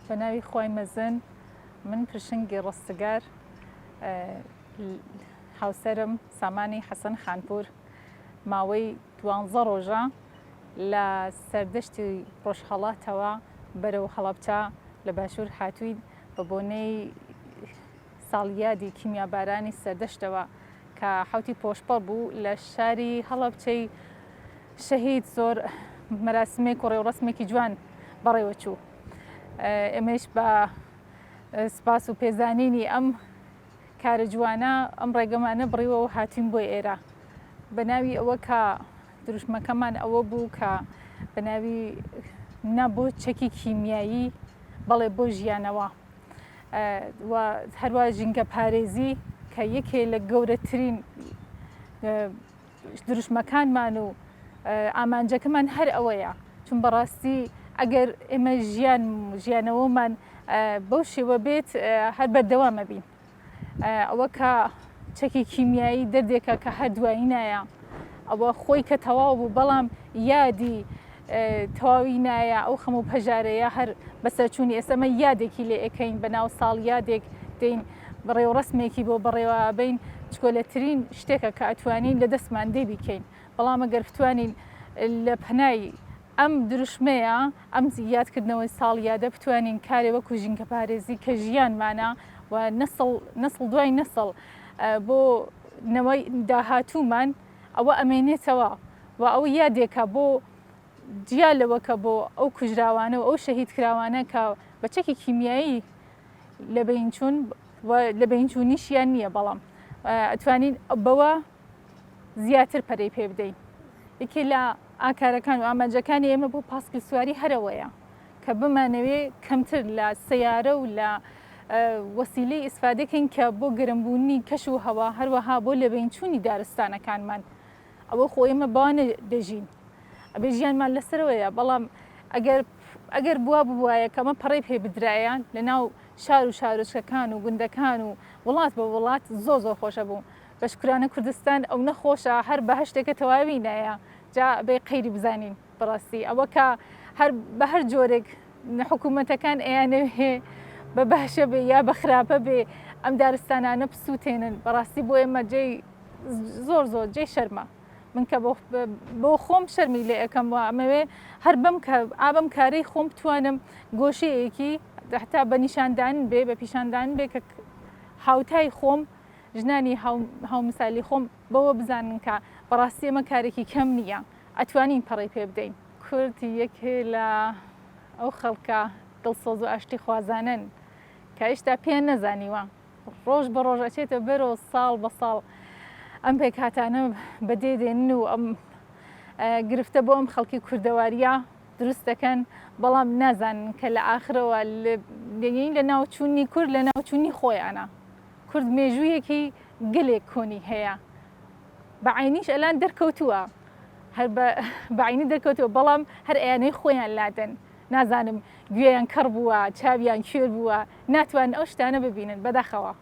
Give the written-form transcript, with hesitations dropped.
بە ناوی خوای مەزن من پرشنگی ڕەستگار هاوسەرم سامانی حەسەن خانپوور ماوەی دوانزە ڕۆژە لە سەردەشتی ڕۆژهەڵاتەوە بەرەو هەڵەبچە لە باشوور هاتووین بە بۆنەی ساڵیادی کیمیابارانی سەردەشتەوە کە حوتی پۆشپەڕ بوو لە شاری هەڵەبچەی شەهید زۆر مەراسمێک و ڕێوڕەسمێکی جوان بەڕێوە چوو. ئێمەیش بە سپاس و پێزانینی ئەم کارە جوانە ئەم ڕێگەمانە بڕیوە و هاتوین بۆ ئێرە بە ناوی ئەوە کە دروشمەکەمان ئەوە بوو کە بە ناوی نا بۆ چەکی کیمیایی بەڵێ بۆ ژیانەوە و هەروە ژینگە پارێزی کە یەکێ لە گەورەترین دروشمەکانمان و ئامانجەکەمان هەر ئەوەیە چون بەڕاستی ئەگەر ئێمە ژیان ژیانەوەمان بەو شێوە بێت هەر بەردەوامە بین ئەوە کە چەکی کیمیایی دەردێکە کە هەر دوایی نایە ئەوە خۆی کە تەواو بوو بەڵام یادی تەواوی نایە ئەو خەم و پەژارەیە هەر بەسەرچوونی ئێستا ئەمە یادێکی لێ ئەکەین بە ناو ساڵ یادێک دێین ڕێوڕەسمێکی بۆ بەڕێوەئەبەین چکۆلەترین شتێکە کە ئەتوانین لە دەستمان دێ بیکەین بەڵام ئەگەر بتوانین لە پەنای ئەم دروشمەیە ئەم یادکردنەوەی ساڵ یادە بتوانین کارێ وەکو ژینگەپارێزی کە ژیانمانە و نەسڵ نەسڵ دوای نەسڵ بۆ نەوەی داهاتوومان ئەوە ئەمێنێتەوە و ئەو یادێکە بۆ جیا لەوە کە بۆ ئەو کوژراوانە و ئەو شەهیدکراوانە کە بە چەکی کیمیایی لەبەین چوون و لەبەین چوونیشیان نییە بەڵام ئەتوانین بەوە زیاتر پەرەی پێ بدەین یەکێ لە ئاکارەکان و ئامانجەکانی ئێمە بۆ پاسکیل سواری هەرەوەیە کە بمانەوێ کەمتر لە سەیارە و لە وەسیلەی ئیسفادەکەین کە بۆ گەرمبوونی کەش و هەوا هەروەها بۆ لەبەینچوونی دارستانەکانمان ئەوە خۆ ئێمە بەوانە دەژین ئەبێ ژیانمان لەسەرەوەیە بەڵام ئەگەر ئەگەر بوا ببوایە کە ئەمە پەڕەی پێ بدرایە لە ناو شار و شارۆچکەکان و گوندەکان و وڵات بە وڵات زۆر زۆر خۆشە بوو بە شکرانە کوردستان ئەو نەخۆشە هەر بەهشتێکە تەواوی نایە جا بێ قەیری بزانین بەڕاستی ئەوە کە هەر بە هەر جۆرێک حکوومەتەکان ئەیانەوێ بە باشە بێ یا بە خراپە بێ ئەم دارستانانە بسووتێنن بەڕاستی بۆ ئێمە جێی زۆر زۆر جێی شەرمە من کە بۆ خۆم شەرمی لێ ئەەکەم و ئەمەوێ هەر بەم ئابم کارەی خۆم بتوانم گۆشەیەکی حتا بە نیشاندان بێ بە پیشاندان بێ کە هاوتای خۆم ژنانی هاومسالی خۆم بەوە بزانن کە بەڕاستی ئەمە کارێکی کەم نییە ئەتوانین پەڕی پێ بدەین. کورد یەکێ لە ئەو خەڵکە دڵسۆز و ئاشتی خوازانەن کە هێشتا پێیان نەزانیوە ڕۆژ بە ڕۆژ ئەچێتە بەرەوە ساڵ بە ساڵ ئەم پێکهاتانە بەدێ دێنن و ئەم گرفتە بۆ ئەم خەڵکی کوردەواریە دروست دەکەن بەڵام نازانن کە لە ئاخرەوە لە ناوچوونی کورد لە ناوچوونی خۆیانە کورد مێژوویەکی گەلێک کۆنی هەیە بە عەینیش ئەلان دەرکەوتووە هەر بە عەینی دەرکەوتووە بەڵام هەر ئەیانەی خۆیان لادەن نازانم گوێیان کەڕ بووە چاویان کوێر بووە ناتوانن ئەو شتانە ببینن بەداخەوە.